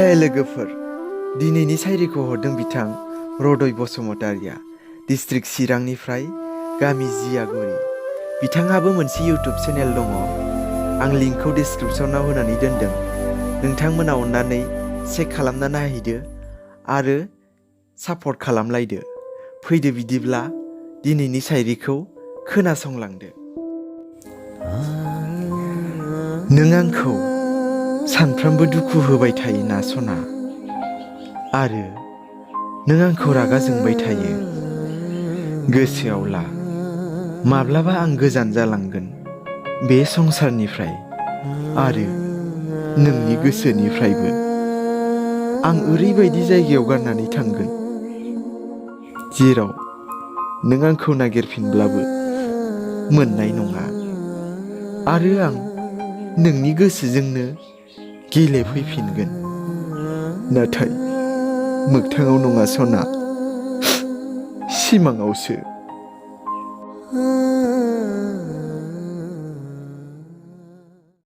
हे लोगोफोर, दिनैनि शायरिखौ हरदों बिथां रदय बसुमतारिया, डिस्ट्रिक्ट चिरांनिफ्राय, गामि जियागुरि। बिथाङाबो मोनसे इउटुब चेनेल दङ। आं लिंकखौ डिसक्रिपसनाव होनानै दोनदों। नोंथांमोना अननानै चेक खालामना नायहैदो आरो सापर्ट खालामलायदो। फैदो बिदिब्ला दिनैनि शायरिखौ खोनासंलांदो। नों आंखौ सानफ्रामबो दुखु होबाय थायो ना सना, आरो नों आंखौ रागा जोंबाय थायो। गोसोआव ला, माब्लाबा आं गोजान जालांगोन बे संसारनिफ्राय आरो नोंनि गोसोनिफ्रायबो। आं ओरैबायदि जायगायाव गारनानै थांगोन जेराव नों आंखौ नागिरफिनब्लाबो मोननाय नङा, आरो आं नोंनि गोसोजोंनो गेलेफैफिनगोन, नाथाय मोगथाङाव नङा सना, सिमाङावसो।